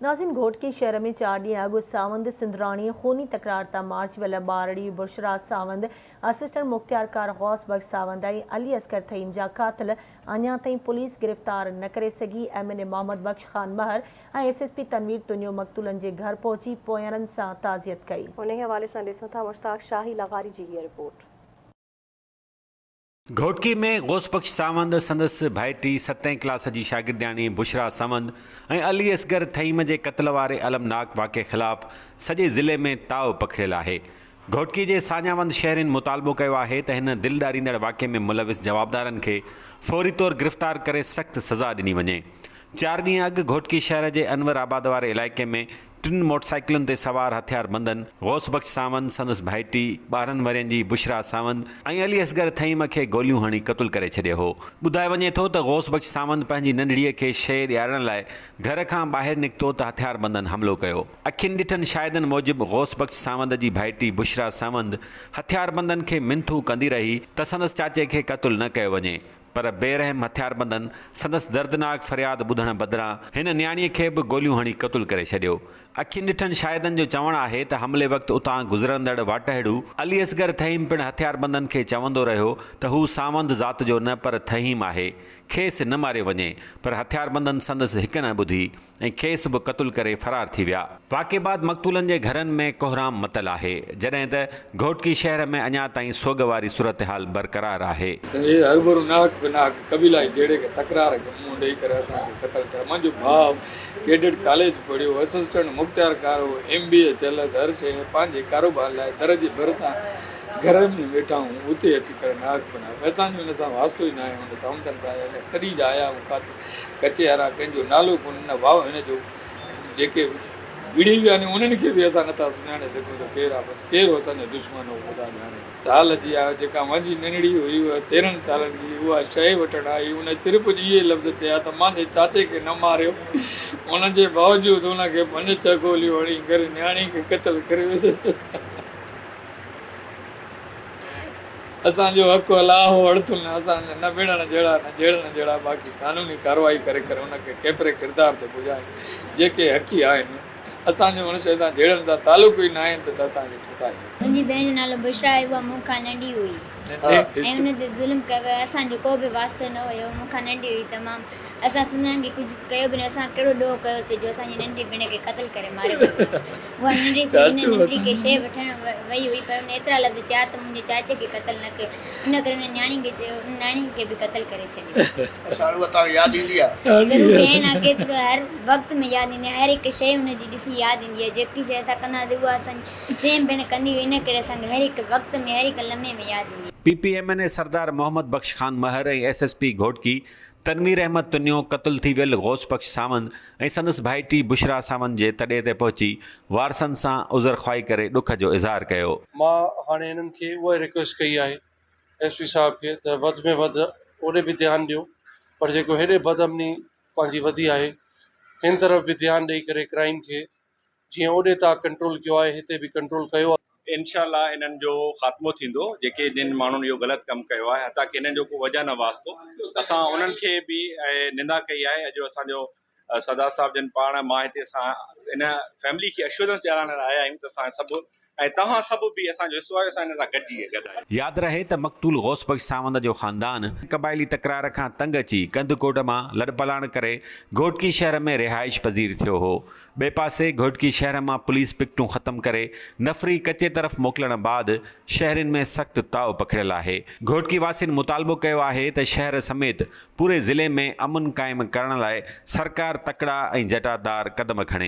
ناظرين گهوٽڪي شهر ۾ چار ڏينهن اڳ ساوند سنڌراڻي خوني تڪرار تان مارچ ويل ٻارڙي بشريٰ ساوند، اسسٽنٽ مختيارڪار غوث بخش ساوند ۽ علي اصغر ٿهيم جا قاتل اڃا تائين پوليس گرفتار نه ڪري سگهي، M N A Muhammad Bakhsh Khan Mahar ۽ S S P Tanveer Tunio مقتولن جي گهر پهچي پوئينرن سان تعزيت ڪئي. انهي حوالي سان ڏسون ٿا مشتاق شاهي لغاري جي هيء رپورٽ. گهوٽڪي ۾ غوث بخش ساوند، سندس ڀائٽي ستين ڪلاس جي شاگردياڻي بشريٰ ساوند ۽ علي اصغر ٿهيم جي قتل واري المناڪ واقعي خلاف سڄي ضلعي ۾ تاء پکڙيل آهي. گهوٽڪي جي ساڃاهوند شهرين مطالبو ڪيو آهي ته هن دل ڏاريندڙ واقعي ۾ ملوث جوابدارن کي فوري طور گرفتار ڪري سخت سزا ڏني وڃي. چار ڏينهن اڳ گهوٽڪي شهر جي انور آباد واري علائقي ۾ ٽن موٽرسائيڪلن تي سوار هٿياربندن غوث بخش ساوند، سندس ڀائٽي 12 ورهين جي بشريٰ ساوند ۽ علي اصغر ٿهيم کي گوليون هڻي قتل ڪري ڇڏيو هو. ٻڌايو وڃي ٿو ته غوث بخش ساوند پنهنجي ننڍڙيء کي شيء ڏيارڻ لاء گهر کان ٻاهر نڪتو ته هٿياربندن حملو ڪيو. اکين ڏٺن شاهدن موجب غوث بخش ساوند جي ڀائٽي بشريٰ ساوند هٿياربندن کي منٿون ڪندي رهي ته سندس چاچي کي قتل نه ڪيو وڃي پر بي رحم هٿياربندن سندس دردناڪ فرياد ٻڌڻ بدران هن نياڻيء کي به گوليون هڻي قتل ڪري ڇڏيو. اکين ڏٺن شاهدن جو چوڻ آهي ته حملي وقت اتان گذرندڙ واٽهڙو علي اصغر ٿهيم پڻ هٿياربندن کي چوندو رهيو ته هو ساوند ذات جو نه پر ٿهيم آهي، کيس نه ماريو وڃي، پر هٿياربندن سندس هڪ نه ٻڌي. ۽ کيس به قتل ڪري فرار ٿي ويا. واقعي بعد مقتولن جي گهرن ۾ ڪهرام متل آهي، جڏهن ته گهوٽڪي شهر ۾ اڃا تائين سوڳ واري صورتحال برقرار آهي. سنجي هرڀرو ناحق به ناحق قبيلائي جهيڙي کي تڪرار کي منهن ڏئي ڪري اسان کي قتل ڪري منهنجو ڀاء ڪيڊٽ ڪاليج پڙهيو اسسٽنٽ مختيارڪار هو ايم بي اي ٿيل هر شيء پنهنجي ڪاروبار لاء در جي ڀرسان گهر ۾ ويٺا هون اتي اچي ڪري ناحق به ناحق اسان جو هن سان واسطو ئي ناهي هن ساوندن سان ڪڏهن جا آيا هون ڪاتي ڪچي وارا ڪنهن جو نالو ڪونه نه واء هن جو جيڪي وڙهي ويا ني انهن کي به اسان نٿا سڃاڻي سگهون ته ڪير آ بس ڪير اسان جو دشمن هو خدا ڄاڻي. سال جي آ جيڪا منهنجي ننڍڙي هئي اها 13 سالن جي اها شيء وٺڻ آئي ان صرف اهي لفظ چيا ته مانجي چاچي کي نه ماريو ان جي باوجود ان کي پنج ڇهه گوليون هڻي ڪري نياڻي کي قتل ڪري وڌو. اسان جو حق الله هو اڙتل نه اسان جا نه وڙهڻ جهڙا نه جهيڙڻ جهڙا باقي قانوني ڪارروائي ڪري ڪري ان کي ڪيفري ڪردار تي پڄائين جيڪي حقي آهن اسان جو ان شيء سان جهيڙڻ سان تعلق ئي ناهي ته اسان کي ڇو ٿا جهيڙن. منهنجي ڀيڻ جو نالو بشريٰ آهي اها مون کان ننڍي هئي ۽ ان تي ظلم ڪيو ويو اسان جو ڪو به واسطو نه هيو مون کان ننڍي هئي تمام اسان سندران کي ڪجهه ڪيو به نه اسان ڪهڙو ڏوهه ڪيوسي جو اسان جي ننڍي ڀيڻ کي قتل ڪري ماري ويو. اها ننڍي ٿي هن ننڍڙي کي شيء وٺڻ وئي هئي پر هن ايترا لفظ چيا ته منهنجي چاچي کي قتل نه ڪيو ان ڪري هن نياڻي کي ان نياڻي کي به قتل ڪري ڇڏيو. اڇا اها توهان کي ياد ايندي آهي. ضرور ڀيڻ آ ڪيترو هر وقت ۾ ياد ايندي آهي هر هڪ شيء هن جي ڏسي ياد ايندي آهي جيڪي شيء اسان ڪندا هئاسين اها اسان جي سيم ڀيڻ ڪندي هئي ان ڪري اسان کي هر هڪ وقت ۾ هر هڪ لمحي ۾ ياد ايندي آهي. P P M N A Sardar Muhammad Bakhsh Khan Mahar ۽ S S P Ghotki Tanveer Ahmed Tunio قتل ٿي ويل غوث بخش ساوند ۽ سندس ڀائٽي بشريٰ ساوند جي تڏي تي پهچي وارثن سان عذرخواهي ڪري ڏک جو اظهار ڪيو. مان هاڻي هنن کي اها ئي رڪويسٽ ڪئي آهي ايس پي صاحب کي ته وڌ ۾ وڌ اوڏي به ڌيان ڏيو پر جيڪو هيڏي بدامني پنهنجي وڌي آهي هن طرف به ڌيان ڏئي ڪري ڪرائيم کي جيئن اوڏي تان ڪنٽرول ڪيو آهي هتي به ڪنٽرول ڪيو. انشاء الله انهن جو خاتمو ٿيندو جيڪي جن ماڻهن اهو غلط ڪم ڪيو آهي حتيٰ ڪي انهن جو ڪو وجه نه واسطو اسان انهن کي به نندا ڪئي آهي اڄ اسان جو سردار صاحب جن پاڻ مان هتي اسان ان فيملي کي اشورنس ڏيارڻ لاء آيا آهيون ته اسان سڀ ۽ توهان سڀ به اسان جو حصو آهيو اسان هن سان گڏجي گڏ آهيون. ياد رهي ته مقتول غوث بخش ساوند جو خاندان قبائلي تڪرار کان تنگ اچي ڪنڌڪوٽ مان لڏپلاڻ ڪري گهوٽڪي شهر ۾ رهائش پذير ٿيو هو. ٻئي پاسي گهوٽڪي شهر مان پوليس پڪٽون ختم ڪري نفري ڪچي طرف موڪلڻ بعد شهرين ۾ سخت تاء پکڙيل آهي. گهوٽڪي واسين مطالبو ڪيو آهي ته شهر سميت پوري ضلعي ۾ امن قائم ڪرڻ لاء سرڪار تڪڙا ۽ جٽادار قدم کڻي.